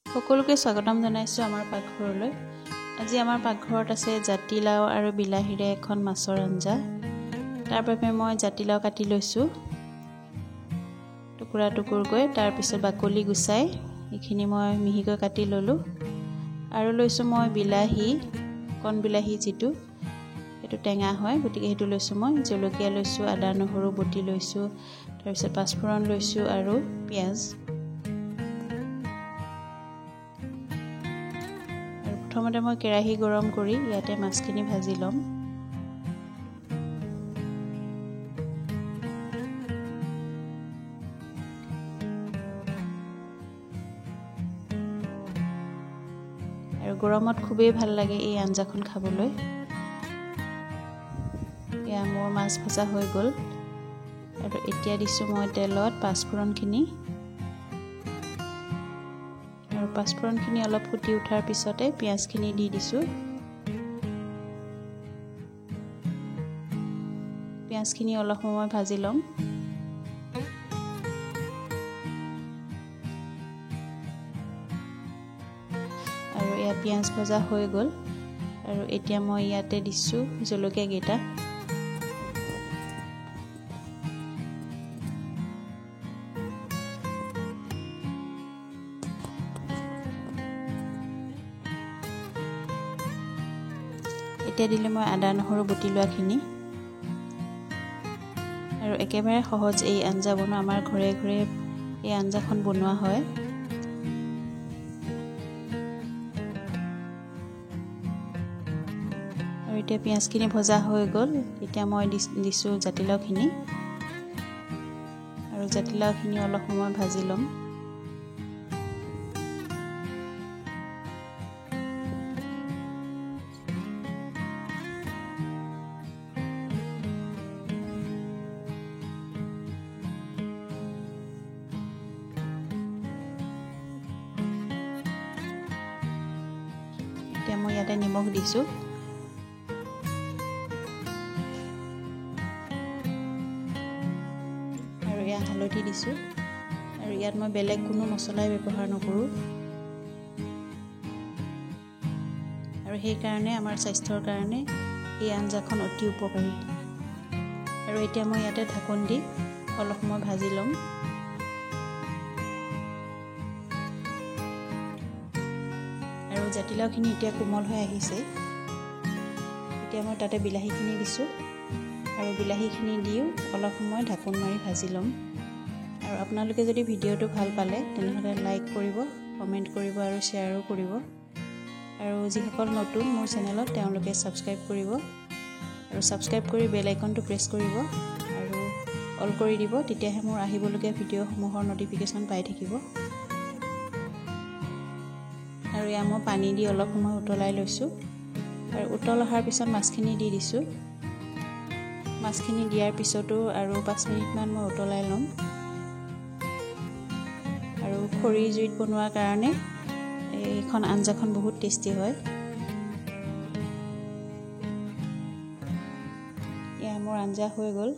সকলোকে স্বাগতম জনাইছোঁ আমাৰ পাকঘৰলৈ। আজি আমাৰ পাকঘৰত আছে জাতিলাও আৰু বিলাহীৰে এখন মাছৰ আঞ্জা। তাৰ বাবে মই জাতিলাও কাটি লৈছোঁ টুকুৰা টুকুৰকৈ, তাৰপিছত বাকলি গুচাই এইখিনি মই মিহিকৈ কাটি ল'লোঁ। আৰু লৈছোঁ মই বিলাহী, কণ বিলাহী যিটো সেইটো টেঙা হয় গতিকে সেইটো লৈছোঁ মই। জলকীয়া লৈছোঁ, আদা নহৰু বটি লৈছোঁ, তাৰপিছত পাঁচফোৰণ লৈছোঁ আৰু পিঁয়াজ। প্ৰথমতে মই কেৰাহী গৰম কৰি ইয়াতে মাছখিনি ভাজি ল'ম। আৰু গৰমত খুবেই ভাল লাগে এই আঞ্জাখন খাবলৈ। এয়া মোৰ মাছ ভজা হৈ গ'ল। আৰু এতিয়া দিছোঁ মই তেলত পাঁচফোৰণখিনি। আৰু পাঁচফোৰণখিনি অলপ ফুটি উঠাৰ পিছতে পিঁয়াজখিনি দি দিছোঁ। পিঁয়াজখিনি অলপ সময় ভাজি ল'ম। আৰু এয়া পিঁয়াজ ভজা হৈ গ'ল। আৰু এতিয়া মই ইয়াতে দিছোঁ জলকীয়াকেইটা। এতিয়া দিলে মই আদা নহৰু বটি লোৱাখিনি। আৰু একেবাৰে সহজ এই আঞ্জা বনোৱা, আমাৰ ঘৰে ঘৰে এই আঞ্জাখন বনোৱা হয়। আৰু এতিয়া পিঁয়াজখিনি ভজা হৈ গ'ল। এতিয়া মই দিছোঁ জাতিলাওখিনি। আৰু জাতিলাওখিনি অলপ সময় ভাজি ল'ম। এতিয়া মই ইয়াতে নিমখ দিছোঁ। আৰু ইয়াত হালধি দিছোঁ। আৰু ইয়াত মই বেলেগ কোনো মছলাই ব্যৱহাৰ নকৰোঁ। আৰু সেইকাৰণে আমাৰ স্বাস্থ্যৰ কাৰণে এই আঞ্জাখন অতি উপকাৰী। আৰু এতিয়া মই ইয়াতে ঢাকোন দি অলপ সময় ভাজি ল'ম। আৰু জাতিলাওখিনি এতিয়া কোমল হৈ আহিছে। এতিয়া মই তাতে বিলাহীখিনি দিছোঁ। আৰু বিলাহীখিনি দিও অলপ সময় ঢাকোন মাৰি ভাজি ল'ম। আৰু আপোনালোকে যদি ভিডিঅ'টো ভাল পালে তেনেহ'লে লাইক কৰিব, কমেণ্ট কৰিব আৰু শ্বেয়াৰো কৰিব। আৰু যিসকল নতুন মোৰ চেনেলত তেওঁলোকে ছাবস্ক্ৰাইব কৰিব। আৰু ছাবস্ক্ৰাইব কৰি বেল আইকনটো প্ৰেছ কৰিব আৰু অল কৰি দিব, তেতিয়াহে মোৰ আহিবলগীয়া ভিডিঅ'সমূহৰ ন'টিফিকেশ্যন পাই থাকিব। আৰু এয়া মই পানী দি অলপ সময় উতলাই লৈছোঁ। আৰু উতল অহাৰ পিছত মাছখিনি দি দিছোঁ। মাছখিনি দিয়াৰ পিছতো আৰু 5 মিনিটমান মই উতলাই ল'ম। আৰু খৰিৰ জুইত বনোৱাৰ কাৰণে এইখন আঞ্জাখন বহুত টেষ্টি হয়। এয়া মোৰ আঞ্জা হৈ গ'ল।